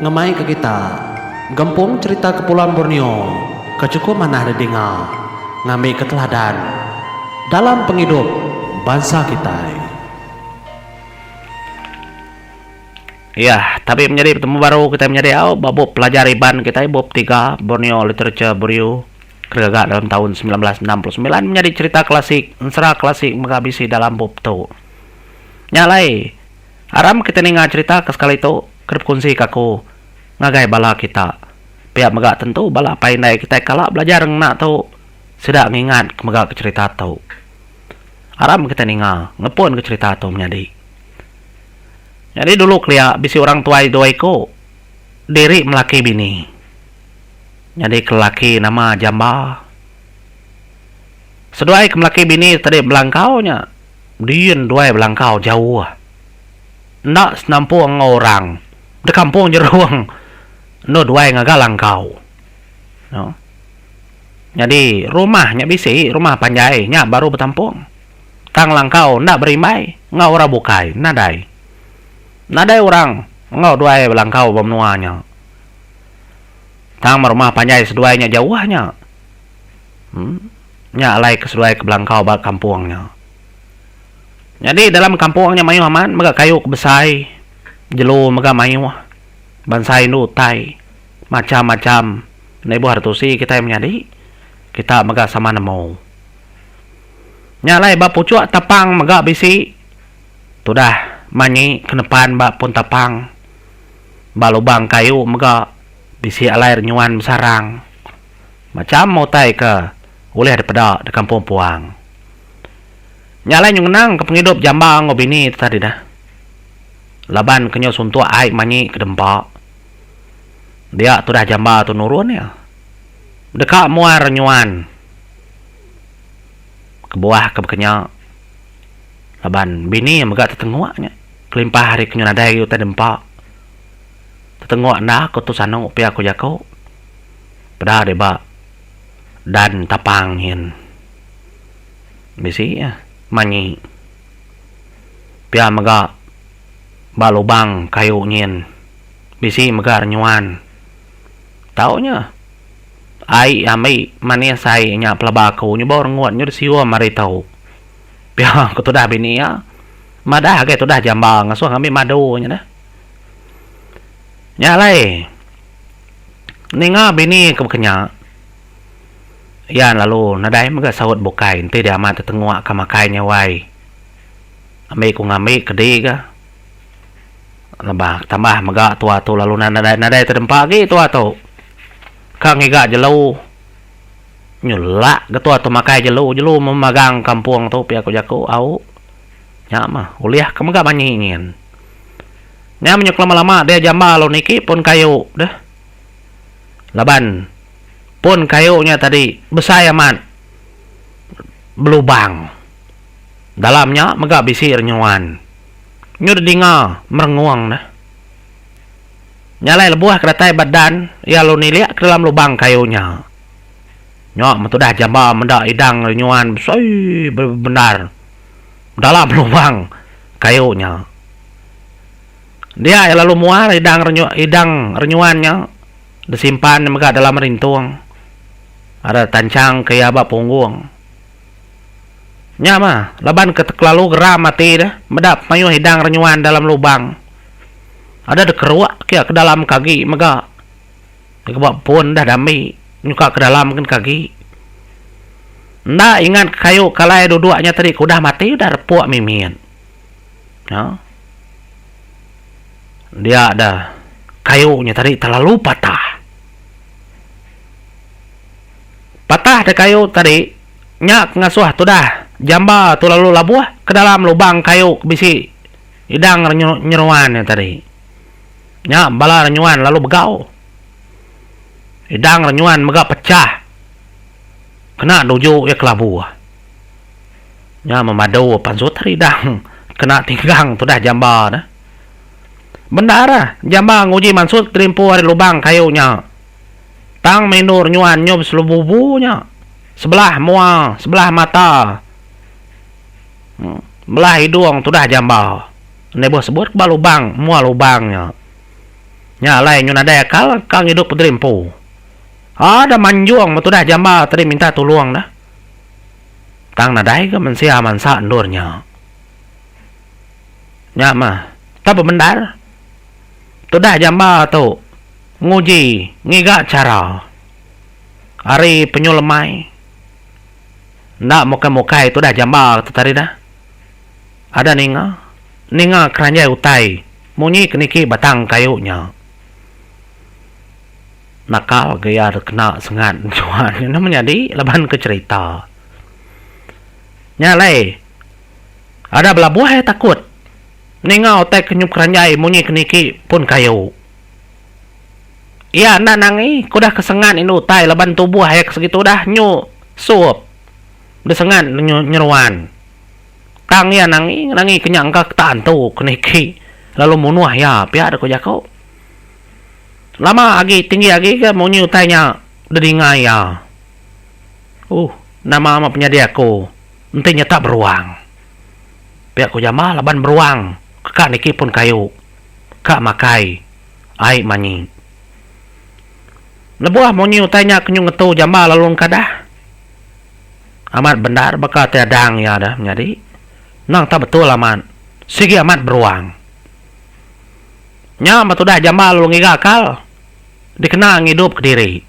Ngemai ke kita gempung cherita Kepulauan Borneo ke chukup manah didinga ngambi ke teladan dalam pengidup bansa kitai. Iya, tabi menyadi betemu baru kitai menyadi au ba bup pelajar Iban kitai bup tiga Borneo Literature Bureau ke digaga dalam taun 1969 menyadi cherita klasik, ensera klasik mega bisi dalam bup tu. Nya alai, aram kitai ninga cherita ke sekali tu ke dipekunsi ka aku ngagai bala kita. Pia mega tentu bala apai indai kitai kala belajar ngena tu sida ngingat ke mega ke cherita tu. Aram kitai ninga ngepun ke cherita tu menyadi. Nyadi dulu kelia bisi orang tuai dua iku diri melaki bini. Nyadi ke lelaki nama Jamba. Seduai ke melaki bini tadi belangkau nya din duai belangkau jauh. Enda senampung enggau orang di kampung jerung endur duai ngaga langkau. Nyadi rumah nya bisi rumah panjai nya baru betampung. Tang langkau enda berimbai enggau orang bukai nadai. Nadai orang enggau duai belangkau ba menua nya. Tang rumah panjai seduai nya jauh nya. Em nya alai ke seduai ke belangkau ba kampung nya. Nyadi dalam kampung nya mayuh amat mega kayu ke besai, jelu mega mayuh, bansa indu utai macham-macham enda ibuh ditusi kitai menyadi kita mega sama nemu. Nya alai ba puchuk tapang mega bisi tudah manyi ke nepan ba pun tapang. Ba lubang kayu mega bisi alai renyuan besarang. Macham utai ke ulih dipeda di kampung puang. Nya alai nyu ngenang ke pengidup jamba enggau bini tu tadi dah. Laban ke nyu suntuk ai manyi ke dempa. Dia tudah jamba tu nurun iya. Deka muar renyuan. Kebuah ke baka nya laban bini mega tetenguk nya kelimpah ari ke nyu nadai agi utai dempa. Tetenguk enda ku tu sanu pia ku jaku peda deh ba dan tapang nyin. Bisi iya manyi. Pia mega ba lubang kayu nyin bisi mega renyuan. Tau nya. Ai ambi manis ai nya pelaba aku nyuba rengut nyu disium ari tu. Pia ku tudah bini iya madah agai tudah jamba ngasuh ngambi madu nya deh. Nya alai ninga bini ke baka nya iya lalu nadai mega saut bukai enti dia amat tetenguk ka makai nya wai. Ambi ku ngambi kedi ga. Lebah tambah mega tua tu lalu nadai nadai tedempa agi tua tu. Ka ngiga jelu nyelak ga tua tu makai jelu jelu memagang kampung tu pia ku jaku au. Nya mah ulih ke mega manyi nyin. Nya menyuk lama lama dia jamba lalu niki pun kayu deh. Laban pun kayu nya tadi besai amat belubang. Dalam nya mega bisi renyuan. Nyu dedinga merengung neh. Nya alai lebuh ke datai ba dan, iya lalu nilik ke dalam lubang kayu nya. Nya metudah jamba meda idang renyuan besai bebendar dalam lubang kayu nya. Dia iya lalu muar idang renyu idang renyuan nya disimpan iya mega dalam rintung ada tanchang ke iya ba punggung. Nya mah, laban ke tekelalu geram ati deh meda pemayuh idang renyuan dalam lubang. Ada dikeruk kia ke dalam ke agi mega. Ke ba pun dah dambi nyuka ke dalam kin ke agi. Enda ingat ke kayu ke alai duduk nya tadi ke udah mati udah repuk mimit. Nya. Dia dah kayu nya tadi terlalu patah. Patah deh kayu tadi nya ke ngasuh tudah jamba tu lalu labuh ke dalam lubang kayu ke bisi idang nyeruan nya tadi. Nya bala renyuan lalu begau. Idang renyuan mega pechah kena nuju iya ke labuh. Nya memadu pansut ari idang kena tinggang tudah jamba ne. Bendar jamba nguji mansut kerimpu ari lubang kayu nya. Tang meh endur nyuan nyu beselububu nya. Sebelah mua, sebelah mata, belah idung tudah jamba. Enda ibuh sebut ke ba lubang, mua lubang nya. Nya alai nyu nadai akal ka ngidup kediri empu. Ada manjung betudah jamba tadi minta tulung dah. Tang nadai ga mensia mansa endur nya. Nya mah tau bebendar tudah jamba tu nguji ngiga chara ari penyu lemai. Enda mukai-mukai tudah jamba tu tadi dah. Ada ninga, ninga keranjai utai munyi ke niki batang kayu nya. Nakal ga iya kena sengat enchuan nya nama nyadi laban ke cherita. Nya alai ada belabuh iya takut ninga utai ke nyup keranjai munyi ke niki pun kayu. Iya enda nangi ke udah ke sengat indu utai laban tubuh iya ke segitu udah nyu sup disengat nyeruan. Tang iya nangi nangi ke nya engka ke tak antu ke niki lalu munuh iya pia deh ku jaku. Lama agi tinggi agi ga munyi utai nya didinga iya. Uhh nama meh penyadi aku enti nyata beruang. Pia ku jamba laban beruang ke ka niki pun kayu ka makai ai manyi. Lebuh munyi utai nya ke nyu ngetu jamba lalu engkadah. Amat bendar baka ti adang iya dah menyadi. Endang tak betul amat. Sigi amat beruang. Nya meh tudah jamba lalu ngiga akal dikena ngidup kediri.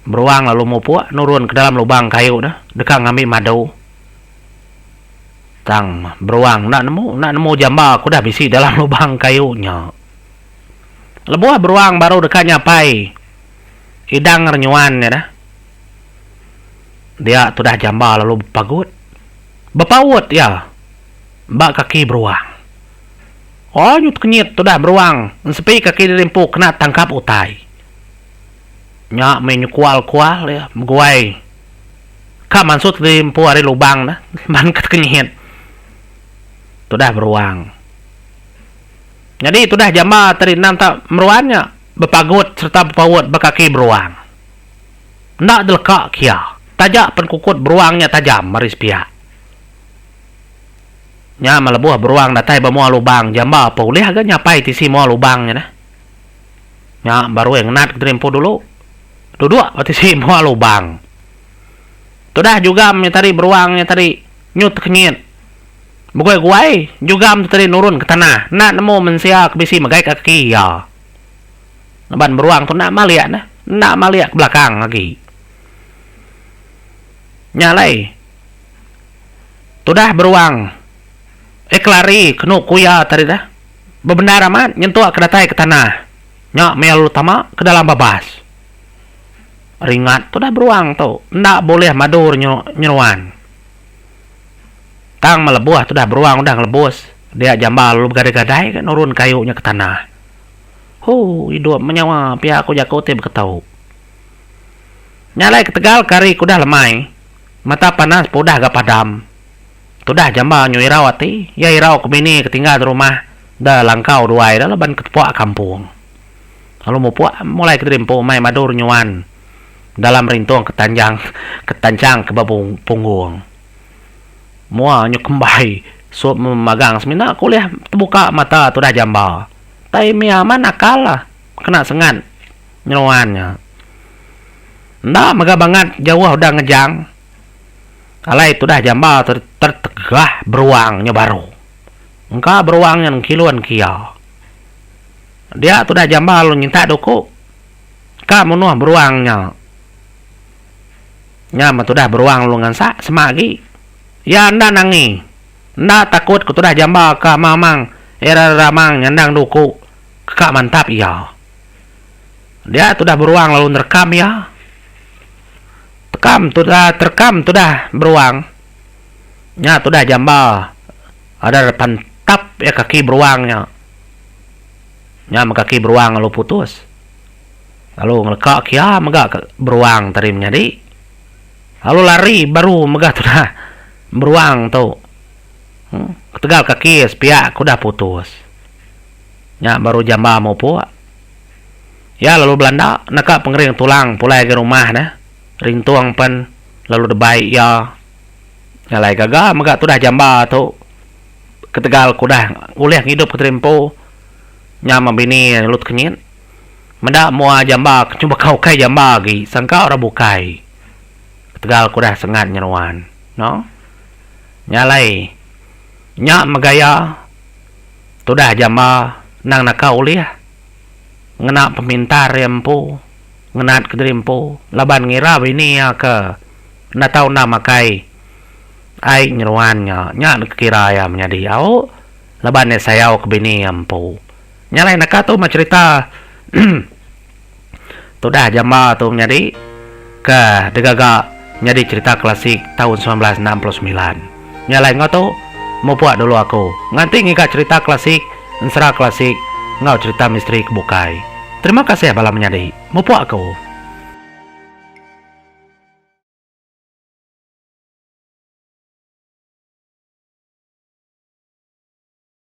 Beruang lalu mupuk nurun ke dalam lubang kayu dah deka ngambi madu. Tang beruang enda nemu enda nemu jamba ke udah bisi dalam lubang kayu nya. Lebuh beruang baru deka nyapai idang renyuan nya dah. Dia tudah jamba lalu bepagut. Bepaut iya ba kaki beruang. Oh nyu tekenyit tudah beruang ensepi kaki diri empu kena tangkap utai. Nya meh nyu kual-kual iya beguai ka mansut diri empu ari lubang ne ban ke tekenyit tudah beruang. Nyadi tudah jamba tadi endang tak meruan nya bepagut sereta bepaut ba kaki beruang. Enda deleka kia, taja pen kukut beruang nya tajam ari sepiak. Nya meh lebuh beruang datai ba mua lubang jamba pe ulih ga nyapai tisi mua lubang nya deh. Nya baru iya ngenat kediri empu dulu. Duduk ba tisi mua lubang. Tudah jugam nya tadi beruang nya tadi nyu tekenyit. Beguai-guai jugam tu tadi nurun ke tanah enda nemu mensia ke bisi megai kaki iya. Laban beruang tu enda malik neh, enda malik ke belakang agi. Nya alai tudah beruang eh kelari kenu ku iya tadi dah bebendar amat nyentuk ke datai ke tanah. Nya meh lalu tama ke dalam babas. Ringat tudah beruang tu enda bulih madu nyeruan. Tang melebuh tudah beruang udah ngelebus dia jamba lalu begadai-gadai ga nurun kayu nya ke tanah. Hoo, idup menyawa pia ku jaku ti beketu. Nya alai ketegal ke hari ke udah lemai, mata panas pun udah ga padam. Tudah jamba nyu irau ati, iya irau ke bini ke tinggal di rumah da langkau duai da laban ke tepuk kampung. Lalu mupuk mulai kediri empu mai madu renyuan dalam rintung ke tanjang ke tanchang ke ba punggung. Mua nyu kembai sup memagang semina ke ulih tebuka mata tudah jamba. Tai mih amat nakal lah kena sengat nyeruan nya. Enda mega bangat jauh udah ngejang alai tudah jamba tertegah beruang nya baru. Engka beruang nya nengkilun ke iya. Dia tudah jamba lalu nyintak duku ka munuh beruang nya. Nya meh tudah beruang lalu ngansak semak agi. Iya enda nangi. Enda takut ke tudah jamba ka amang-amang era ramang nyandang duku ke ka mantap iya. Dia tudah beruang lalu nerekam iya. Tekam tudah terekam tudah beruang. Nya tudah jamba ada pantap iya kaki beruang nya. Nya meh kaki beruang lalu putus. Lalu ngeleka kia mega beruang tadi menyadi. Lalu lari baru mega tudah beruang tu. Ketegal kaki sepiak ke udah putus. Nya baru jamba mupuk. Iya lalu belanda naka pengering tulang pulai agi rumah ne. Rintung pen lalu debai iya. Nya alai gaga mega tudah jamba tu ketegal ke udah ulih ngidup ke diri empu. Nya meh bini iya nyelu tekenyit. Meda mua jamba ke nyau baka ukai jamba agi sangka orang bukai. Ketegal ke udah sengat nyeruan. No. Nya alai nya meh gaya tudah jamba endang naka ulih ngena pemintar iya empu ngenat kediri empu laban ngira bini iya ke enda tau enda makai ai nyeruan nya. Nya dikira iya menyadi au. Laban iya sayau ke bini iya empu. Nya alai naka tu meh cherita tudah jamba tu menyadi ke digaga nyadi cherita klasik taun 1969. Nya alai enggau tu mupuk dulu aku nganti ngiga cherita klasik, ensera klasik enggau cherita misteri ke bukai. Terima kasih bala menyadi. Mupuk aku.